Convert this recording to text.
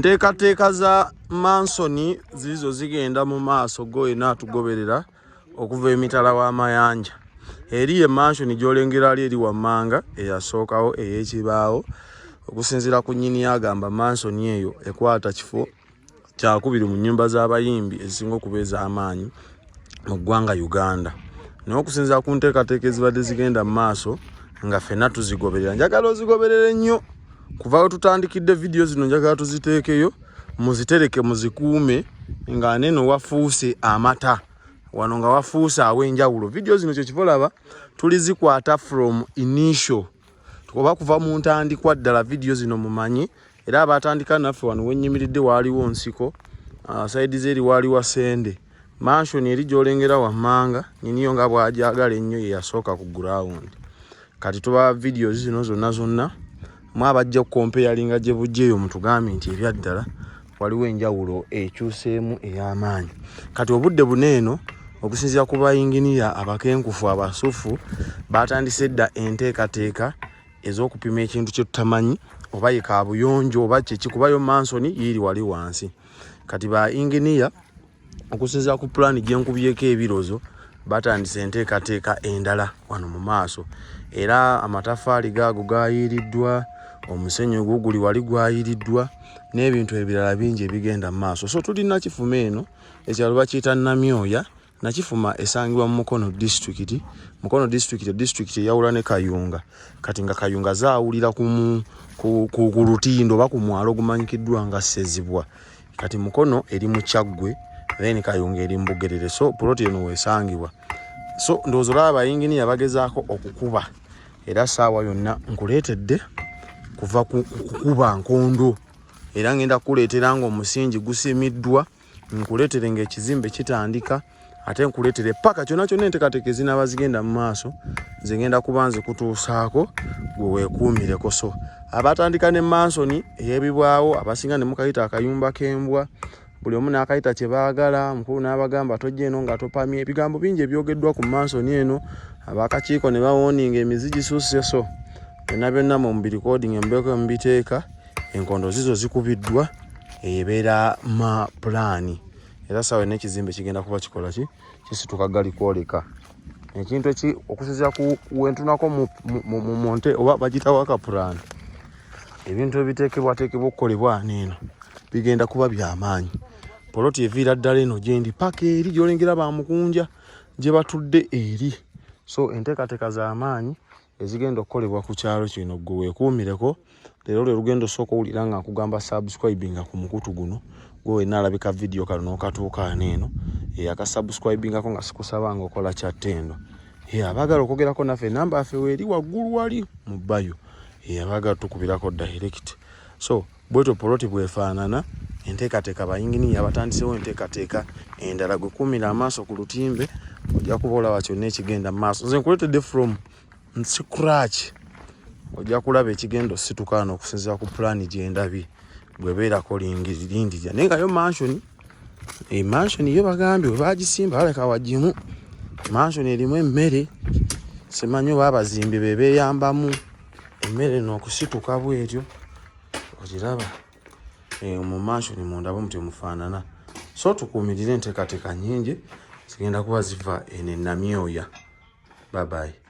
Enteekateeka za mansoni ziizo zigenda mu maaso go yenna atugoberera okuva emitala w'amayanja. Eri ye mansioni gy'olengera ali eri wammanga eyasookawo ey'ekibaawo. Okusinziira ku nnyini agamba mansoni eyo ekwata kifo kyakubiri mu nnyumba z'abayimbi ezisinga okuba ez'amaanyi mu ggwanga Uganda. Naye okusinziira ku nteekateeka ezibadde zigenda mu maaso nga ffenna tuzigoberera, njagala ozigoberere nnyo kuva we tutandikidde vidiyo zino, njagala tuziteekeyo muzitereke muzikuume nga neno wafuuse amata wano nga wafuuse aw'enjawulo. Vidiyo zino kyekiva olaba tulizikwata from initial oba kuva mu ntandikwa ddala. Vidiyo zino mumanyi era abatandika naffe wano wenyimiridde waaliwo nsiko, side zeri waaliwo sende. Mansion eri gy'olengera wammanga nyiniyo nga bw'agyagala ennyo ye yasooka ku ground. Kati tuba videos zino zonna zonna mwe abajja okukompeyalinga gye bujja eyo mutugambye nti ebyaddala waliwo enjawulo ekyuseemu ey'amaanyi. Kati obudde buno eno okusinziira ku bayinginiya abakenkufu abasufu batandise dda enteekateeka ez'okupima ekintu kye tutamanyi oba ye kaabuyonjo oba kiki, kubayo mansoni yiiri wali wansi. Kati ba inginiya okusinziira ku pulaani gye nkubyeko ebirozo batandise enteekateeka endala wano mu maaso, era amataffaali gaago gaayiiriddwa, omusenyu guguli wali gwayiiriddwa n'ebintu ebirala bingi ebigenda mu maaso. So tuli Nakifuma eno, ekyalo bakiyita Namyoya. Nakifuma esangibwa mu Mukono disitulikiti. Mukono disitulikiti disitulikiti eyawula ne Kayunga. Kati nga Kayunga zaawulira ku, ku, ku, ku lutindo oba ku mwalo ogumanyikiddwa nga Ssezibwa. Kati Mukono eri mu Kyaggwe, then Kayunga eri mu Bugerere. So puloti eno weesangibwa. So ndowooza olaba abayinginiya bagezaako okukuba, era saawa yonna nkuleetedde kuva ku kukuba nkondo, era ngenda kukuleetera ng'omusingi gusimiddwa, nkuleetere ng'ekizimbe kitandika, ate nkuleetere paka kyonna kyonna enteekateeka ezinaaba zigenda mu maaso. Nze ngenda kuba nze kutuusaako, gwe weekuumireko. So abatandika ne mansoni ey'ebibwawo abasinga ne mukayita akayumba k'embwa, buli omu n'akayita kye baagala. Mukulu n'abagamba tojja eno nga topamye. Ebigambo bingi ebyogeddwa ku mansoni eno, abakakiiko ne bawooninga emizi gisusse. So byonna byonna mu mubirikodinga embeeko mubiteeka, enkondo zizo zikubiddwa, ebeera ma pulaani, era saawa n'ekizimbe kigenda kuba kikola ki kisituka gali kwoleka ekintu eki okusinziira ku wentunako mu nte oba bagiyita waka pulaani. Ebintu ebiteekebwateekebwa okukolebwa neeno bigenda kuba byamaanyi. Poloti eviira ddala eno gyendi paka eri gyolengera bamukunja gye batudde eri. So enteekateeka z'amaanyi ezigenda okukolebwa ku kyalo kino, gwe weekuumireko. Leero lwe lugendo osooka owulira nga nkugamba subscribinga ku mukutu guno, gwe wenna alabika vidiyo kano n'okatuuka ano eno eyakasubscribingako nga sikusaba nga okola kya ttendo. Abaagala okwogerako naffe, enamba yaffe weeri waggulu wali mu bio, abaagala tukubirako direct. So bwetyo poloti bwefaanana. Enteekateeka bayinginiya batandisewo enteekateeka endala. Gwe kuumira amaaso ku lutimbe, ojja kuba olaba kyonna ekigenda mu maaso. Nze nkuleetedde from scratch, ojja kulaba ekigenda osituka wano okusinziira ku pulaani gyendabye bwebeerako lindirira. Naye nga yo mansioni, mansioni yo bagambye bwe bagisimba baleka wagimu. Mansioni erimu emmere, simanyi oba abazimbi be beeyambamu emmere eno okusituka bwetyo ogiraba. Mu mansioni munda bwe mutyo mufaanana. So tukuumirire enteekateeka nnyingi zigenda kuba ziva eno e Namyoya. Bye bye.